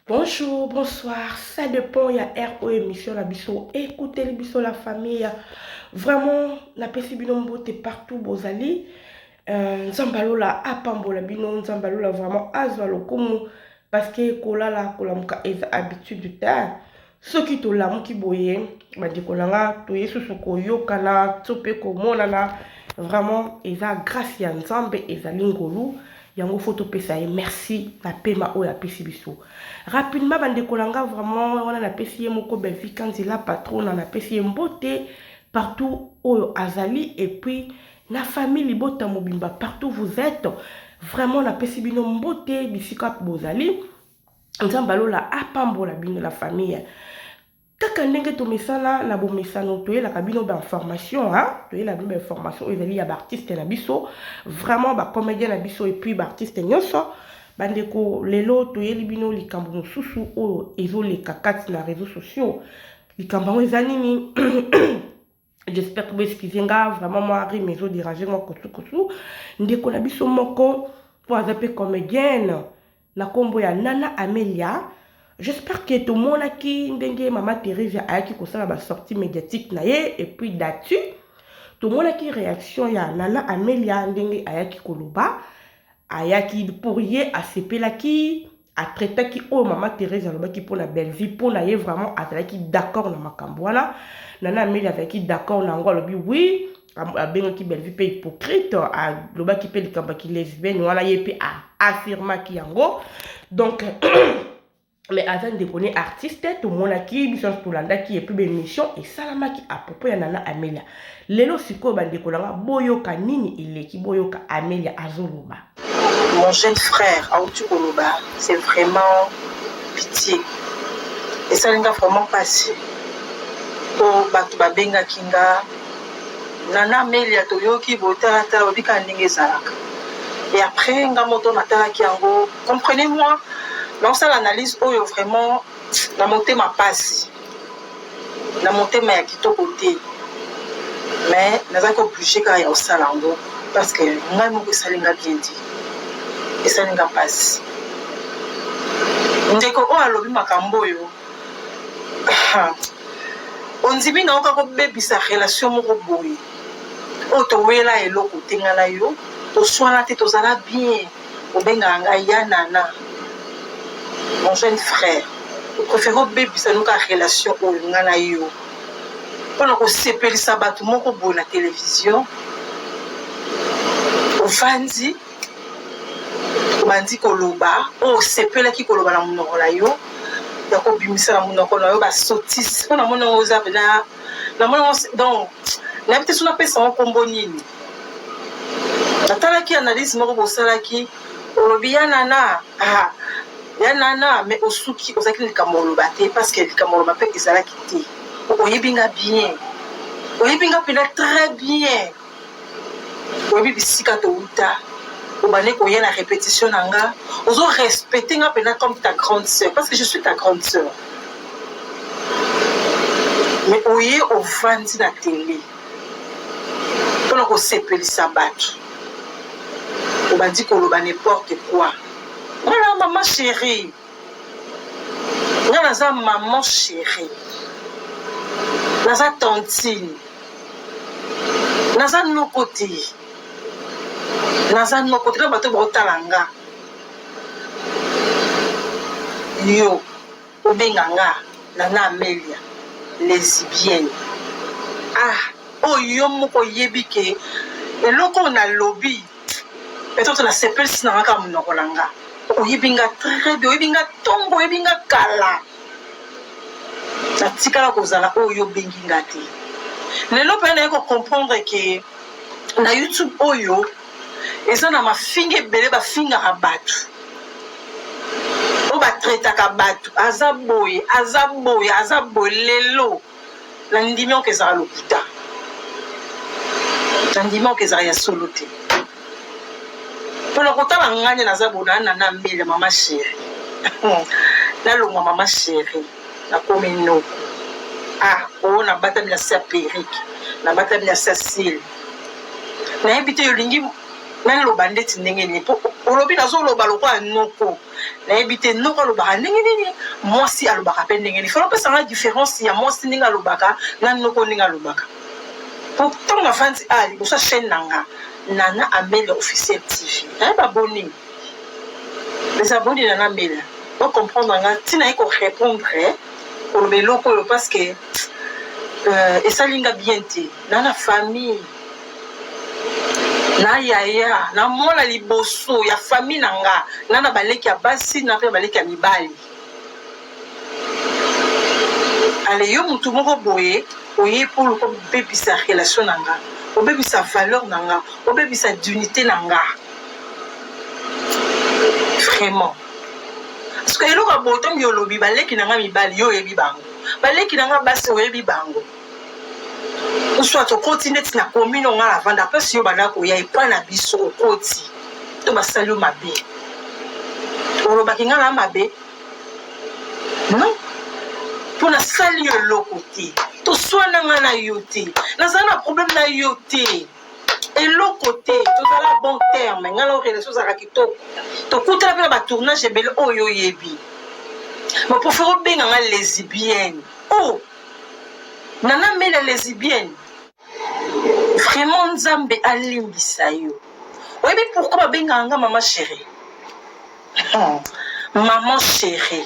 Bonjour, bonsoir, ça dépend ya heure oyo émission na biso ekuteli biso la famille. Vraiment napesi bino mbote partout bozali. Euh, Nzambe alola apambola bino, Nzambe alola vraiment azwa lokumu parce que kolala kolamuka eza habitude te. Soki tolamuki boye bandeko na nga toye susu koyokana to mpe komonana vraiment eza grâce ya Nzambe ezali ngolu yango fo topesa ye merci na pema oyo apesi biso rapidement bandeko na nga vraiment wana napesi ye moko Bellevue Kanzi la patrona napesi ye mbote partout oyo azali et puis na famille libota mobimba partout vous êtes vraiment napesi bino mbote bisika bozali Nzambe alola apambola bino la famille. Kaka ndenge tomesana na bomesano toyelaka bino ba information hein? Toyelaka bino ba information oyo ezali ya ba artiste na biso vraiment ba comédien na biso et puis ba artiste nyonso bandeko lelo toyeli bino likambo mosusu oyo ezoleka kati na réseaux sociaux likambo yango eza nini j'espère que boexcuse nga vraiment mwa rime ezoderange mwa kosukosu ndeko na biso moko mpo aza mpe comédienne na nkombo ya Nana Amelia. J'espère que tomonaki ndenge mama Theresia ayaki kosala ba sortie médiatique na ye et puis datu tomonaki réaction ya Nana Amelia ndenge ayaki koloba ayaki pour ye asepelaki atraitaki oyo mama Therese alobaki mpo na Bellevue mpo na ye vraiment azalaki d'accord na makambo wana. Nana Amelia azalaki d'accord na yango, alobi oui, abengaki Bellevue mpe hypocrite, alobaki mpe likambo ya kilesbienne wana ye mpe affirmaki yango. Donc mais aza ndeko ne artiste, tomonaki biso nyonso tolandaki et puis baémission esalamaki à propos ya Nana Amelia. Lelo sikoyo bandeko na nga boyoka nini eleki, boyoka Amelia azoloba. Mon jeune frère auti koloba, c'est vraiment pitié, esali nga vraiment mpasi po bato babengaki nga Nana Amelia, toyoki botalatala obika ndenge ezalaka et après nga moto natalaki yango. Comprenez moi, naosala analyse oyo vraiment na motema pasi, na motema ya kitoko te, mais nazalaki obligé kaka ya kosala yango parce que ngai moko esali nga bien te, esali nga mpasi. Ndeko oyo alobi makambo oyo ondimi na oka kobebisa relation moko boye oyo towela eloko te, nga na yo toswana te, tozala bien, obengaka ngai ya Nana. Mon jeune frère, opréféré obebisa noka relation oyo nga na yo mpona kosepelisa bato moko boye na télévision. Ovandi obandi koloba oyo osepelaki koloba na monoko na yo ya kobimisa na monoko na yo basotise mpo namoni yango oza pena namoni yango. Donc nayebi te so napesa yango nkombo nini. Natalaki analyse moko bosalaki, olobi ya Nana, ah, ya Nana, mais osuki ozalaki likambo oloba te parce que likambo oloba mpe ezalaki te. Oyebi nga bien, oyebi nga mpena très bien, oyebi bisika touta, obandi koya na répétition na nga, ozo respecte nga mpena comme ta grande sœur parce que je suis ta grande sœur. Mais oye ovandi na télé mpona kosepelisa bato, obandi koloba n'importe quoi. Voilà, mama chérie, nga naza maman chérie, naza tantine, naza noko te, naza noko te na bato baotala nga. Yo obenga nga Nana Amelia lesbienne, ah, oyo yo moko oyebi ke eloko oyo nalobi peut-être nasepelisi na nga kaka monoko na nga. Oyebi nga très bien, oyebi nga ntongo, oyebi nga kala, natikala kozala oyo obengi nga te. Lelo mpe naye kocomprendre ke na YouTube oyo eza na mafinga ebele, bafingaka bato oyo batraitaka bato, aza boye, aza boye, aza boye. Lelo nandimi oke ezala lokuta, nandimi oke ezala ya solo te. Mpona kotala ngai nde naza bona Nana Amelia mama chérie, nalongwa mama chérie, nakomi noko. Ah, oyo nabatami na se ya perruque, nabatami na se ya cils, nayebi te olingi naloba ndeti ndenge nini mpo olobi nazoloba lokola noko. Nayebi te noko alobaka ndenge nini, mwasi alobaka mpe ndenge nini. Fallait opesa nga différence ya mwasi ndenge alobaka na noko ndenge alobaka. Po ntango nafandi a liboso ya chaîne na nga Nana Amelia Officiel TV, naye baboni les abonnés Nana Amelia bo comprendre nga ntina ye ko répondre koloba eloko oyo parce que esali nga bien te. Na famille na yaya na mwana liboso ya famille na nga, na baleki ya basi na mpe baleki ya mibali. Ale yo mutu moko boye oye mpo luka obebisa relation na nga, obebisa valeur na nga, obebisa dignité na nga vraiment. Parce que eloko ya boye ntango olobi baleki na nga mibali, yo oyebi bango, baleki na nga basi oyebi bango, soit okoti neti na commune nga navanda, mpasi yo banda koya epai na biso, okoti to basali yo mabe, olobaki nga na mabe non, mpo nasali yo eloko te, toswana nga na yo te, nazala na problème na yo te, eloko te, tozala bon terme. Nga na relation ozalaka kitoko, tokutana mpe na batournage ebele oyo oyebi. Bapréféré obenga nga lesbienne. Oh, Nana Mela lesbienne, vraiment Nzambe alimbisa yo. Oyebi pourquoi babengaka nga mama chérie? Maman chérie,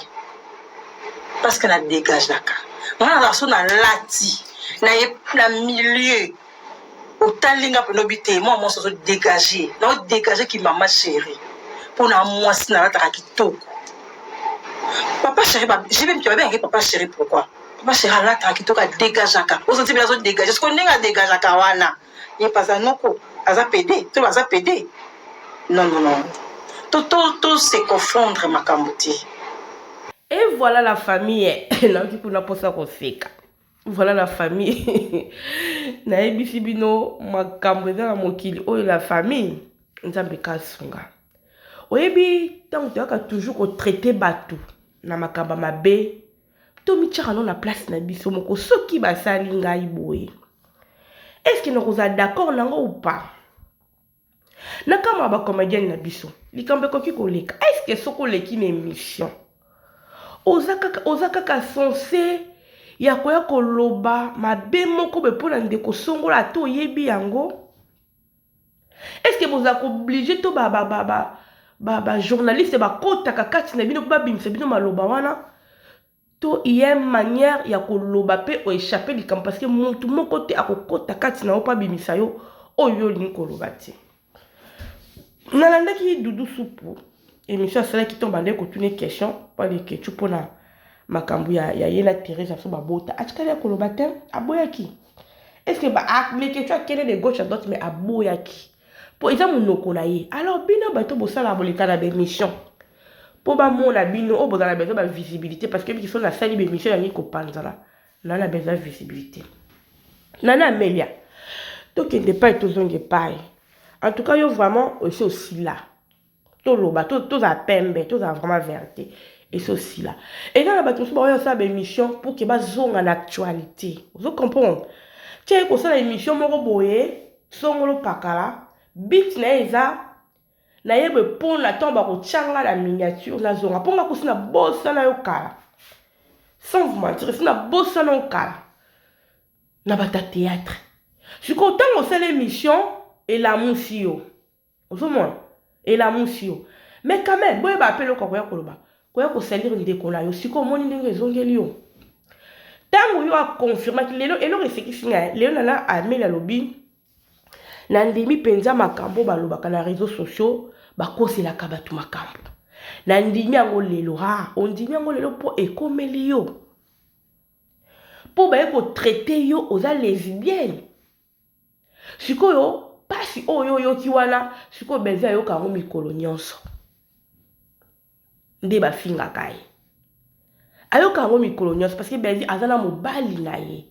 parce que na dégageaka. Nga nazala so nalati na ye na milieu, otali nga mpena obi te mwa mwasi azodégage. Na odégage ki mama chérie mpo na mwasi nalataka kitoko. Papa chéri, jibe mpe babengaki papa chéri. Pourquoi papa chéri? Alataka kitoko, adégageaka, ozonti mpe azodégage. Siko ndenge adégageaka wana, ye mpe aza noko, aza pédé to aza pédé? Non, non, non, to to to se confondre makambo te. Et voilà la famille, nayoki kuna mposa koseka. Voilà la famille, nayebisi bino makambo eza na mokili oyo. La famille, Nzambe kasunga. Oyebi, ntango toyaka toujours kotraiter bato na makambo ya mabe, tomitiaka no na place na biso moko. Soki basali ngai boye, est-ce nakozala d'accord nango ou pas? Na kama ya bacomédienne na biso, likambo ekoki koleka. Est-ce soki oleki na émission, oza kaka censé ya koya koloba mabe moko boye mpo na ndeko songola, ata oyebi yango? Est-ce bozala kooblige to bajournaliste bakotaka kati na bino mpo babimisa bino maloba wana? To ye manière ya koloba mpe oéchappe likambo, parce que motu moko te akokota kati na yo mpo abimisa yo oyo yo olingi koloba te. Nalandaki Dudu Supu, émission asalaki ntongo bandeki kotuna question mpo Aleketu mpona makambo ya ye na Therese aso babota, atikali ya koloba te, aboyaki. Est ce que Leketu akende de gauche à droite, mais aboyaki mpo eza monoko na ye. Alors bino bato bosala, boleka na baémission mpo bamona bino, oyo bozala na besoin bavisibilité, parce que biso nasali baémission yangi kopanzana na besoin visibilité. Nana Amelia, tokende epai, tozonga epai. En tout cas yo vraiment esi osila. Toloba, tozala pembe, tozala vraiment vérité, esi osila. Eza na bato mosusu baoyo osala baémission pour ke bazonga na actualité. Ozo comprendre tia ye kosala émission moko boye songolo pakala, but na ye eza nayeba mpona ntango bakotianga na miniature, nazonga mpo nga kosi na bosana yo kala. Sans vous mentir, esi na bosana yo kala na bato ya théâtre. Sikoyo ntango osala émission, elamusi yo, ozomona elamusi yo, mais quand même boyeba mpe eloko akoya koloba, koya kosalir ndeko na yo. Sikoyo omoni ndenge ezongeli yo ntango yo aconfirmaki. Lelo eloko esekisi ngai, lelo Nana Ameli alobi: nandimi mpenza makambo balobaka na réseaux sociaux, bakoselaka bato makambo, nandimi yango lelo. Ha, ondimi yango lelo mpo ekomeli yo, mpo baye kotraiter yo oza lesbienne. Sikoyo mpasi oyo oyoki wana, sikoyo Belvi ayoka yango mikolo nyonso nde bafingaka ye, ayoka yango mikolo nyonso, parce que Belvi aza na mobali na ye.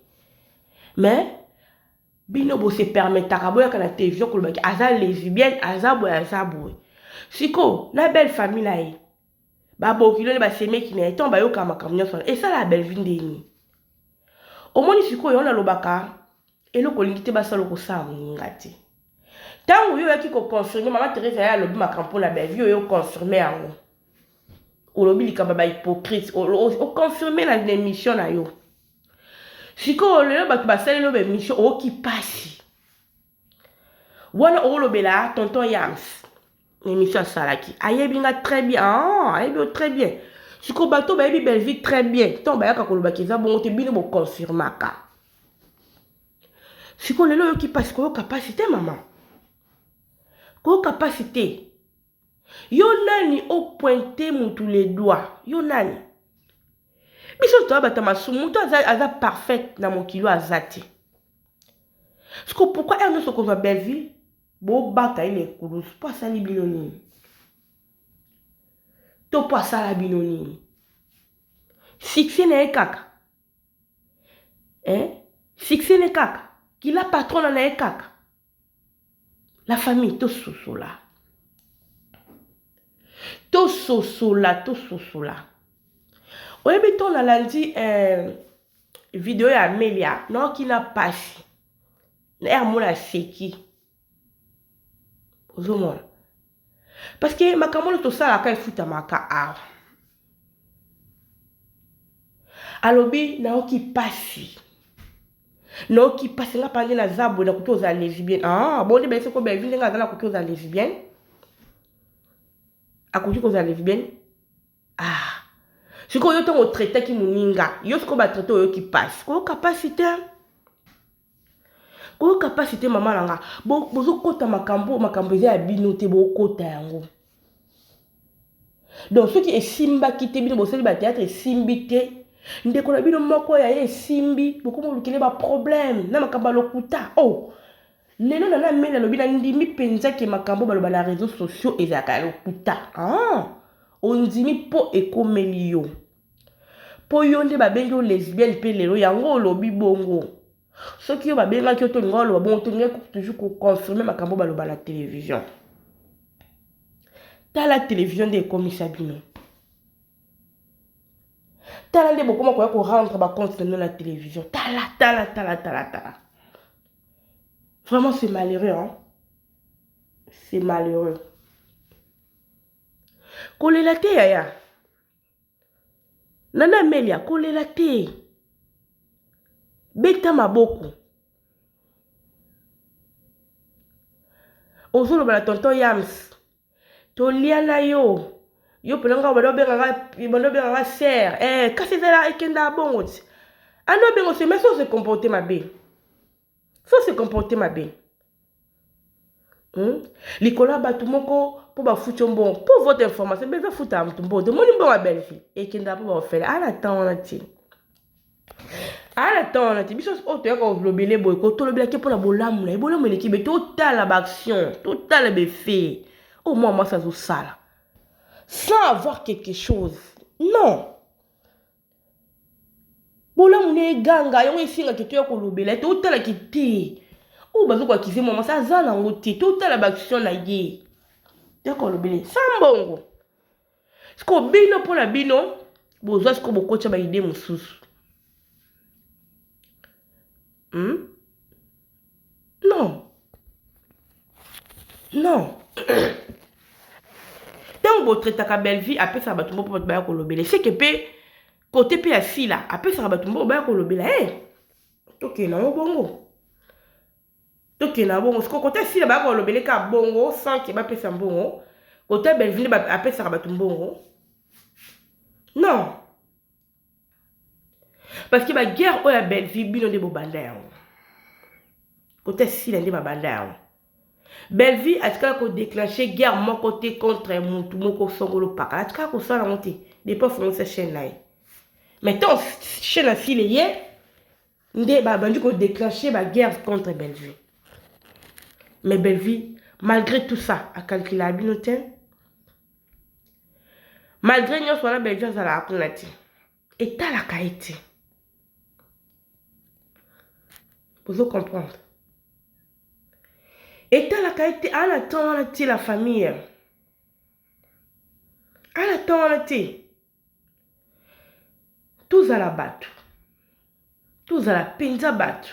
Mais bino bose permettaka boyaka na télévision kolobaki aza lesbienne, aza boye, aza boye. Sikoyo na belle famille na ye, babokilo nde basemeki na ye, ntango bayokaka makambo nyonso wana, esala ya Belvi ndeni? Omoni sikoyo, wana alobaka eloko olingi te basala, okosala moninga te. Ntango yo oyaki koconfirme, mama Therese aye alobi makambo mpona Belvi, oyo oconfirme yango. Olobi likambo ya ba hypocrite, oconfirme na émission na yo. Sikoyo lelo bato basaleli yo ba émission, oyoki pasi. Wana olobela tonton Yams na émission asalaki, ayebi nga très bien, ah, ayebi yo très bien. Sikoyo bato bayebi Bellevue très bien, ntango bayaka kolobaki eza bongo te, bino boconfirmaka. Sikoyo lelo oyoki pasi, koyoka pasi te mama, koyoka pasi te. Yo nani o pointe mutu le doigt? Yo nani? Biso toza bato ya masumu, mutu aza, aza parfaite na mokili oyo aza te. Siko pourquoi heure nyonso kozwa Bellevue bobaka ye na ekulusu? Mpo asali bino nini? To mpo asala bino nini? Succès na ye kaka eh? Succès ne kaka kila patron na ye kaka. La famille tososola, tososola, tososola. Oyebi to nalandi eh, video ya Amelia, naoki na pasi na ere mona aseki, ozomona parce que makambo oyo tosalaka efutamaka awa. Alobi nayoki pasi, nayoki pasi nga mpa nde naza boye, nakoki kozala lesbienne. Ah bon, nde bayesi ko Bellevue ndenge aza, nakoki kozala lesbienne, akoki kozala lesbienne. Ah sikoyo yo ntango otraitaki moninga yo, sikoyo batraite oyoki pasi, koyoka pasi te, koyoka pasi te mama na nga. Bozokota makambo, makambo eza ya bino te, bokota yango. Donc soki esimbaki te, bino bosali ba théâtre esimbi te, ndeko na bino moko ya ye esimbi, bokomi kolukele ba problème na makambo ya lokuta. Oh lelo nana Meli alobi na ndimi mpenza ke makambo baloba na réseaux sociaux ezalaka ya lokuta. Ah, ondimi mpo ekomeli yo, mpo yo nde babengi yo lesbienne, mpe lelo yango olobi bongo. Soki yo babengaki yo, tolinga oloba bongo, tolinga toujours koconfirme makambo baloba na télévision. Tala télévision nde ekomisa bino, tala nde bokoma koya korendre bacompte na bino na télévision. Tala, tala, tala, tala, tala. Vraiment c'est malheureux, hein? C'est malheureux. Kolela te yaya Nana Amelia, kolela te, beta maboko. Ozoloba na tonton Yams, tolia na yo, yo mpena nga bando obenganga sere eh, kasi ezala ekenda bongo ti ando obengo se, mais so se comporte mabe, so se comporte mabe, Likolo ya bato moko mpo bafuti yo mbongo. Mpo votre information, mpe ezofuta motu mbongo te. Omoni mbongo ya Bellevue ekendaka mpo baofele ala temps wana te, ala temps wana te. Biso oyo toyaka kolobele boye, tolobelaki mpona bolamu na ye, bolamu eleki be. Totala baaction, totala befe oyo mwa mwasi azosala sans avoir quelque chose. Non, bolamu na eganga yango esengaki toya kolobela, totalaki te oyo bazokoakize mwa mwasi aza nango te. Totala baaction na ye, toya kolobele sans mbongo. Sikoyo bino, mpona bino bozwa sikoyo bokotya baide mosusu, Non, non, ntango botraitaka Bellevue, apesaka bato moko mpo bato baya kolobela eseke, mpe kote mpe ya Sila apesaka bato moko baya kolobela e tokende yango bongo, tokende na bongo. Sikoyo kote Sila baya kolobela eka bongo sans ke bapesa mbongo, kote Bellevue nde apesaka bato mbongo. Non, parce que baguerre oyo ya Bellevue, bino nde bobanda yango, kote Sila nde babanda yango. Bellevue atikala kodéclenche guerre moko te contre mutu moko songolo pakala, atikala kosala yango te depuis afongolisa chaîne na ye. Mais tant chaîne asile ye nde babandi kodéclenche baguerre contre Bellevue. Mais Bellevue, malgré tout ça, akalkulaka bino te. Malgré nyonso wana, Bellevue azalaka kuna te, etalaka ye te. Bozo comprendre, etalaka ye te. Ana temps wana te, la famille, ana temps wana te. Tozala bato, tozala mpenza bato,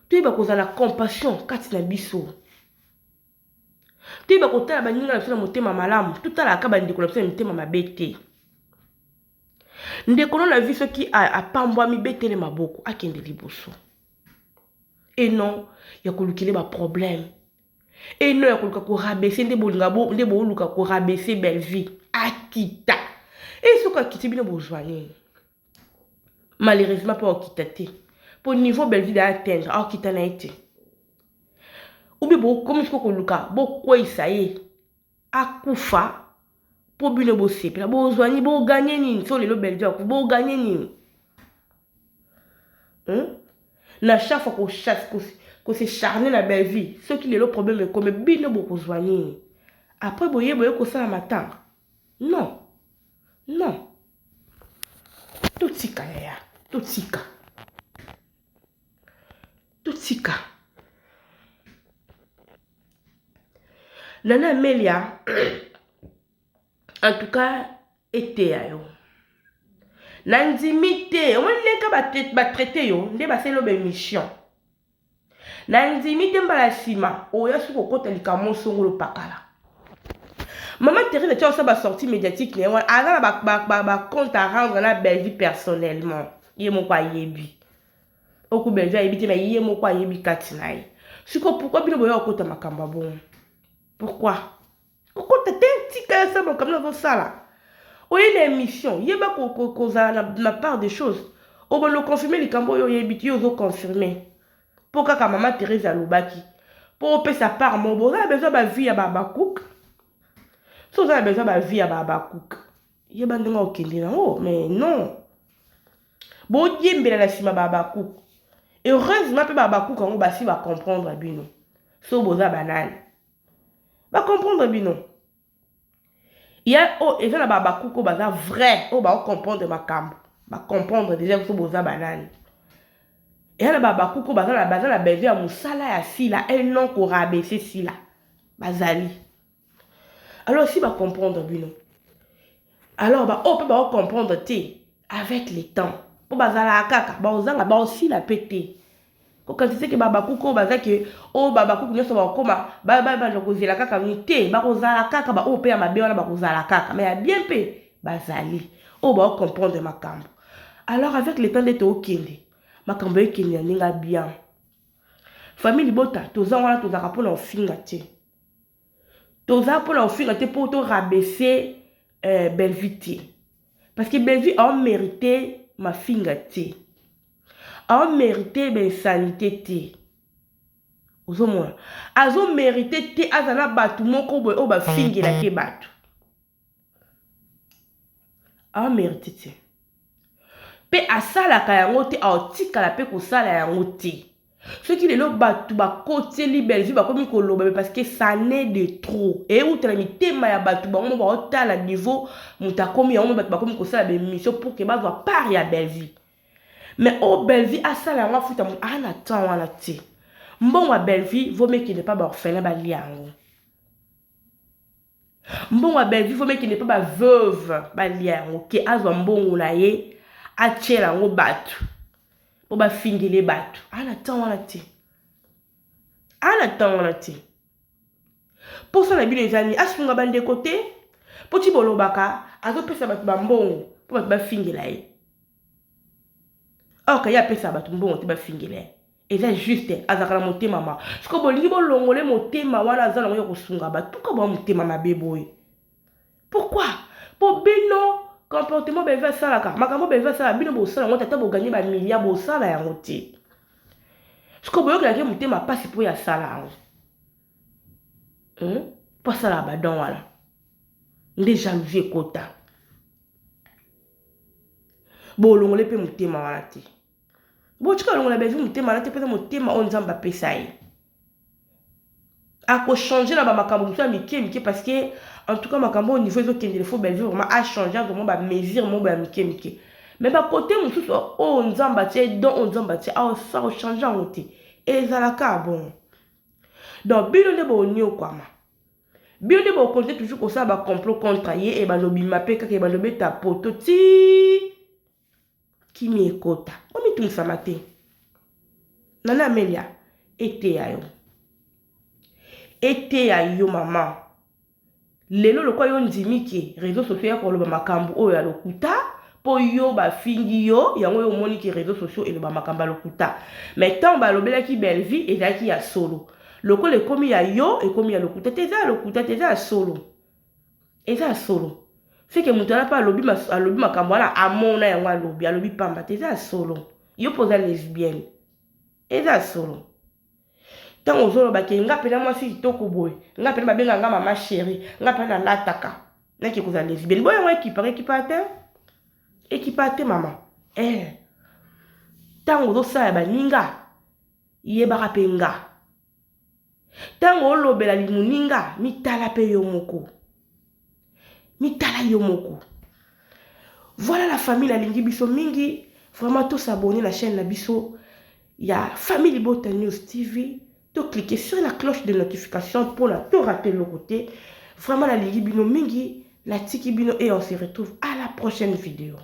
toyeba kozala compassion kati na biso. Toyeba kotala baninga na biso na motema malamu, totalaka bandeko na biso na mitema mabe te. Ndeko no na vie soki apambwami, betele maboko akende liboso. Et non ya kolukele ba problème. Et non ya koluka ko rabaisser nde bolinga bo nde boluka ko rabaisser Bellevue akita. Et soki akiti bino bozwa nini? Malheureusement mpo akita te. Mpo niveau Bellevue da atteindre akita na ye te. Ou bien bokomi sikoyo koluka bokweyisa ye akufa mpo bino bosepela bozwa nini boganye nini so lelo Bellevue akufa boganye nini? Hmm? Na chaque fois ko ko se charner na Bellevue soki lelo problème ekomi bino bokozwa nini? Après boye boye kosala matanga? Non. Non. Totika yaya, totika. Totika. Nana Amelia en tout cas eteya yo. Nandimi te, omoni ndenge ba traite yo nde basali yo ba emission. Nandimi te mbala nsima oya soki okota likambo songolo pakala. Maman Therese atia osala ba sortie médiatique na ye wana aza na ba, ba, ba, ba compte à rendre na Bellevue personnellement. Ye moko ayebi. Oku Bellevue ayebi te mais ye moko ayebi kati na ye. Siko pourquoi bino boya kokota makambo ya bongo? Pourquoi? Kokota te, tika ya sala makambo nazosala. Oye na émission, yeba kozala na, na part des choses. Obanda oconfirme likambo oyo oyebi te, yo ozo confirme. Mpo kaka mama Therese alobaki. Mpo opesa part moko, boza na besoin ba vie ya ba Habacuc. So oza na besoin ba vie ya ba Habacuc. Yeba ndenge okende nango, mais non. Bodiembela na nsima ba Habacuc. Heureusement mpe ba Habacuc yango basi ba comprendre bino. So boza banani. Ba comprendre bino. Ya oyo eza na ba Habacuc oyo baza vrai, oyo ba comprendre makambo. Ba comprendre déjà biso boza banani. Eya na ba Habacuc oyo baza na baza na besoin ya mosala ya Sila et non ko rabaisser Sila. Bazali. Alors si ba comprendre bino. Alors ba oyo pe ba comprendre te avec le temps. Po bazalaka kaka, baozanga, baosila pe te. Kokanisa te ke ba Habacuc oyo baza ke oyo ba Habacuc nyonso bakokoma babanda kozela kaka nini te, bakozala kaka ba oyo pe ya mabe wana bakozala kaka, mais ya bien pe bazali oyo bao comprendre makambo. Alors avec le temps nde tookende makambo ekende na ndenge ya bien. Famille libota toza wana tozalaka mpona kofinga te. Toza mpona kofinga te mpo to rabaisser euh, Bellevue te. Parce que Bellevue a mérité mafinga te. A mérité ba insanité te. Ozomona. Azo mérité te aza na bato moko boye oyo bafingelaki bato. A mérité te. Pe asalaka yango te, aotikala pe kosala yango te. Soki lelo batu bakoteli Bellevue bakomi koloba mais parce que ça n'est de trop. Ewuta na mitema ya batu bango moko baotala niveau moto akomi yango batu bakomi kosala ba émission pour que bazwa part ya Bellevue. Mais oyo Bellevue asala yango afuta moto aa na temps wana te. Mbongo ya Bellevue vaut mieux kende pa ba orphelin balia yango. Mbongo ya Bellevue vaut mieux kende pa ba veuve balia yango ke azwa mbongo na ye atiela yango batu. Po bafingele bato aa na temps wana te, aa na temps wana te. Posa na bino eza nini? Asunga bandeko te po ti bolobaka azopesa bato bambongo po bato bafingela ye, or ye apesaka bato mbongo te bafingela ye. Eza juste azalaka na motema ma sikoyo bolingi bolongole motema wana aza nango ya kosunga bato, pourquoi boa motema mabe boye? Pourquoi? Po bino comportement Bellevue asalaka, makambo Bellevue asalaka bino bosala yango te, ata bo gagner ba milliards bosala yango te. Sikoyo boyokelaki ye motema pasi po ye asala yango. Hmm? Po asalaka ba don wana. Nde jalousie ekota. Bolongole pe motema wana te. Botika longola Bellevue motema wana te, po eza motema oyo Nzambe apesa ye. Ako changer na ba makambo mosusu ya mike mike parce que en tout cas makambo oyo niveau ezokende il faut Bellevue vraiment a changer azwa mwa ba mesure moko ya mike mike. Mais ba cote mosusu oyo Nzambe atie don oyo Nzambe atie ako changer yango te. Ezalaka bongo. Donc bino nde bonyokwama. Bino nde bo continuer toujours kosala ba complot contre ye ebanda obima pe kaka ebanda obeta poto ti kimia ekota. Omitungisama te. Nana Amelia eteya yo. Eteya yo mama. Lelo lokola yo ondimi ke reseaux sociaux ya koloba makambo oyo ya lokuta mpo yo bafingi yo yango yo omoni ke reseaux sociaux eloba makambo ya lokuta, mais ntango balobelaki Bellevue ezalaki ya solo. Lokola ekomi ya yo, ekomi ya lokuta te. Eza ya lokuta te, eza ya solo, eza ya solo. Seke moto wana mpe alobi, alobi makambo wana, amona yango, alobi, alobi pamba te, eza ya solo. Yo mpo oza lesbienne, eza ya solo. Ntango ozoloba ke nga mpena mwasi kitoko boye, nga mpena babenga nga mama chérie, nga mpena nalataka, naki kozala lesbienne boye, yango ekipaka, ekipaka te, ekipaka te mama. Eh, ntango ozosala baninga, yebaka mpe nga. Ntango olobela moninga, mitala mpe yo moko, mitala yo moko. Voilà la famille, nalingi biso mingi vraiment. Tos'abonner na chaîne na biso ya Famille Libota News TV, tocliquer sur la cloche de notification mpona torater eloko te. Vraiment nalingi bino mingi, natiki bino et on se retrouve à la prochaine vidéo.